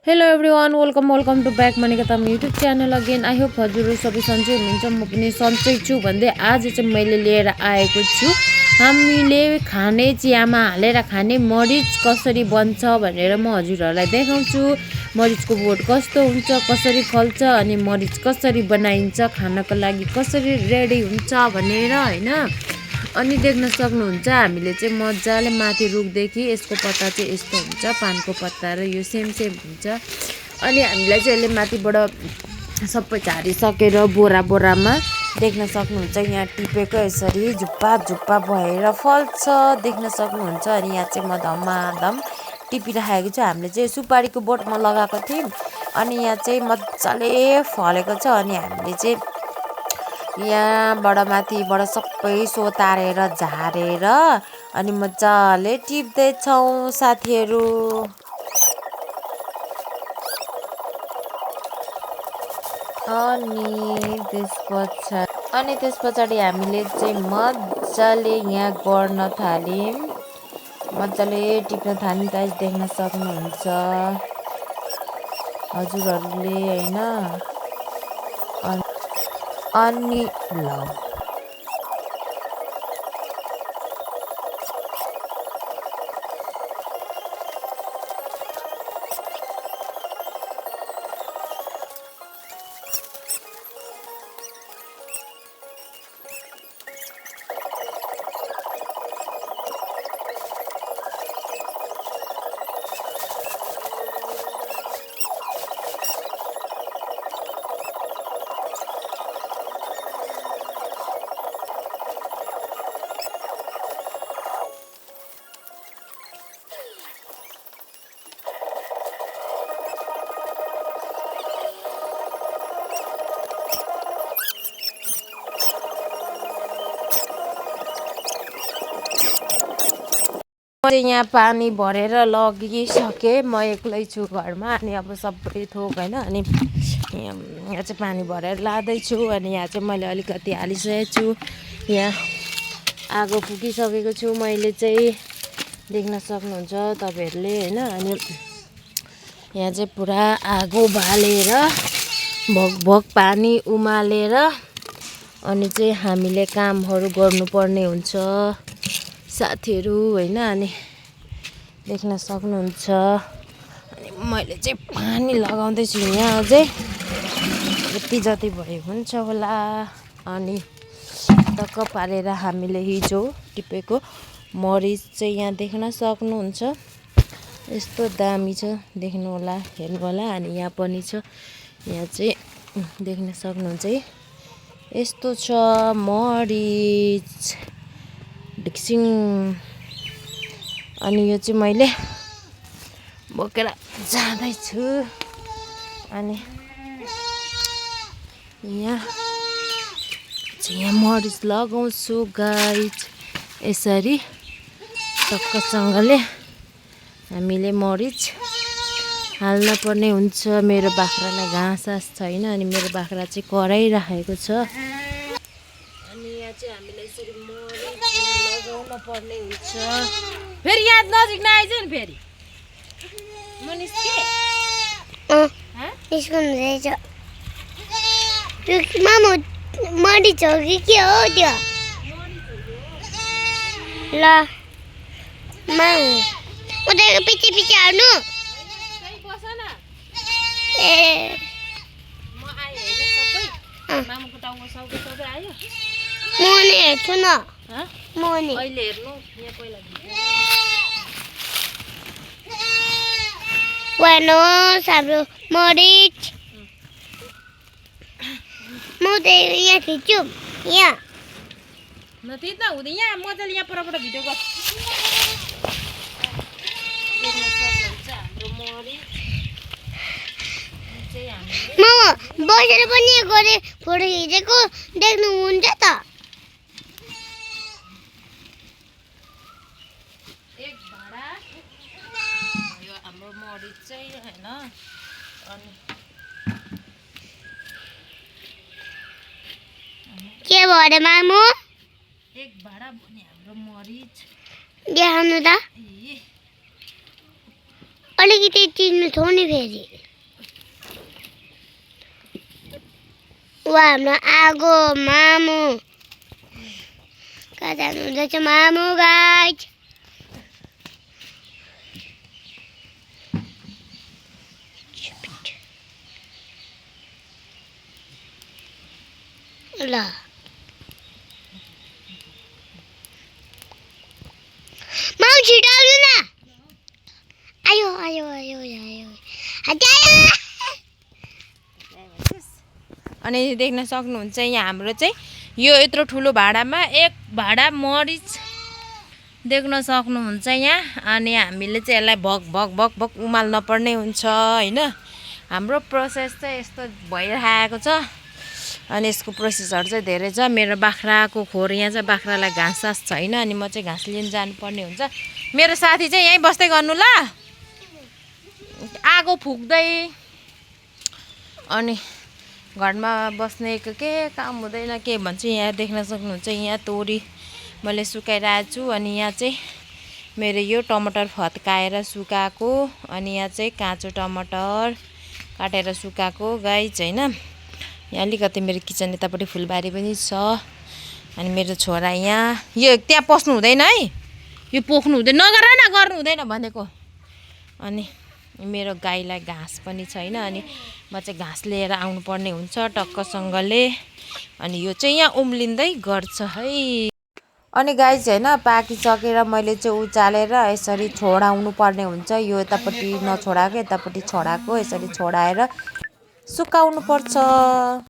Hello everyone welcome to back Manika Tamang YouTube channel again. I hope हजुरहरू सबै सन्चै हुनुहुन्छ, म पनि सन्चै छु भन्दै आज चाहिँ मैले लिएर आएको छु हामीले खाने चियामा हालेर खाने मरिच कसरी बन्छ भनेर म हजुरहरूलाई देखाउँछु। मरिचको बोट कस्तो हुन्छ, कसरी फल्छ अनि मरिच कसरी बनाइन्छ, खानको लागि कसरी रेडी हुन्छ भनेर हैन। अनि देख्न सक्नुहुन्छ हामीले चाहिँ मजाले माथि रुखदेखि यसको पत्ता चाहिँ यस्तो हुन्छ, पानको पत्ता र यो सेम हुन्छ। अनि हामीलाई चाहिँ यसले माथिबाट सबै झारिसकेर बोरामा देख्न सक्नुहुन्छ यहाँ टिपेको यसरी झुप्पा झुप्पा भएर फल्छ देख्न सक्नुहुन्छ। अनि यहाँ चाहिँ म धमाधम टिपिराखेको छु। हामीले चाहिँ सुपारीको बोटमा लगाएको थियौँ अनि यहाँ चाहिँ मजाले फलेको छ। अनि हामीले चाहिँ यहाँबाट माथिबाट सबै सोतारेर झारेर अनि मजाले टिप्दैछौँ साथीहरू। अनि त्यस पछाडि हामीले चाहिँ मजाले यहाँ गर्न थाल्यौँ, मजाले टिप्न थाल्यौँ। गाइस देख्न सक्नुहुन्छ हजुरहरूले हैन। अनि ल यहाँ पानी भरेर लगिसके, म एक्लै छु घरमा। अनि अब सबै थोक हैन। अनि यहाँ चाहिँ पानी भरेर लाँदैछु। अनि यहाँ चाहिँ मैले अलिकति हालिसकेको छु। यहाँ आगो फुकिसकेको छु मैले चाहिँ, देख्न सक्नुहुन्छ तपाईहरुले हैन। अनि यहाँ चाहिँ पुरा आगो बालेर भगभग पानी उमालेर अनि चाहिँ हामीले कामहरू गर्नुपर्ने हुन्छ साथीहरू हैन। अनि देख्न सक्नुहुन्छ अनि मैले चाहिँ पानी लगाउँदैछु यहाँ अझै यति जति भयो हुन्छ होला। अनि टक्क पारेर हामीले हिजो टिपेको मरिच चाहिँ यहाँ देख्न सक्नुहुन्छ, यस्तो दामी छ, देख्नु होला, हेर्नु होला। अनि यहाँ पनि छ, यहाँ चाहिँ देख्न सक्नुहुन्छ है, यस्तो छ मरिच डिक्सिङ। अनि यो चाहिँ मैले बोकेर जाँदैछु। अनि यहाँ मरिच लगाउँछु गाइज, यसरी टक्कसँगले हामीले मरिच हाल्न पर्ने हुन्छ। मेरो बाख्रालाई घाँस छैन अनि मेरो बाख्रा चाहिँ कराइराखेको छ। अनि यहाँ चाहिँ हामीले यसरी मरिच लगाउन पर्ने हुन्छ। फेरि यहाँ नजिक नआइज नि, फेरि म निस्के निस्कनु मामु मरिच हो कि के हो त्यो? ल मामु उनीहरूको पछि पछि आउनु। ए म आए हैन, सबै मामुको टाउको सबै आयो। म नि हेर्छु न, म नि अहिले हेर्नु यहाँ पहिला हेर्नुहोस् हाम्रो मरिच। म त यहाँ खिच्छु, यहाँ नथिच्न हुँदैन, यहाँ मजाले यहाँ परबाट भिडियो गर। हाम्रो मरिच चाहिँ हामीले म बसेर पनि गरे फोटो खिचेको देख्नुहुन्छ त। एक भाडा यो हाम्रो मरिच चाहिँ हैन। अनि के भयो अरे मामु? एक भाडा भने हाम्रो मरिच देखाउनु त। अलिकति चिन्नु छ नि फेरि वा हाम्रो आगो मामु कहाँ जानु हुँदैछ मामु गाइज ल माउ छिटो आउनु न आयो आयो आयो आयो हटायो अनि देख्न सक्नुहुन्छ यहाँ हाम्रो चाहिँ यो यत्रो ठुलो भाँडामा एक भाँडा मरिच देख्न सक्नुहुन्छ यहाँ अनि हामीले चाहिँ यसलाई भक भक भक भक उमाल्न पर्ने हुन्छ हैन हाम्रो प्रोसेस चाहिँ यस्तो भइरहेको छ अनि यसको प्रोसेसहरु चाहिँ धेरै छ मेरो बाख्राको खोर यहाँ चाहिँ बाख्रालाई घाँस सास छैन अनि म चाहिँ घाँस लिन जानुपर्ने हुन्छ मेरो साथी चाहिँ यहीँ बस्दै गर्नु ल आगो फुक्दै अनि घरमा बस्नेको के काम हुँदैन के भन्छ यहाँ देख्न सक्नुहुन्छ यहाँ तोरी मैले सुकाइरहेको छु अनि यहाँ चाहिँ मेरो यो टमाटर फत्काएर सुकाएको अनि यहाँ चाहिँ काँचो टमाटर काटेर सुकाएको गाइज हैन यहाँ अलिकति मेरो किचन यतापट्टि फुलबारी पनि छ अनि मेरो छोरा यहाँ यो त्यहाँ पस्नु हुँदैन है यो पोख्नु हुँदैन नगर न गर्नु हुँदैन भनेको अनि मेरो गाईलाई घाँस पनि छैन अनि म चाहिँ घाँस लिएर आउनु पर्ने हुन्छ टक्कसँगले अनि यो चाहिँ यहाँ उम्लिँदै गर्छ है अनि गाइज हैन पाकिसकेर मैले चाहिँ उचालेर यसरी छोडाउनु पर्ने हुन्छ यो यतापट्टि नछोडाएको यतापट्टि छोडाएको यसरी छोडाएर सुकाउनु पर्छ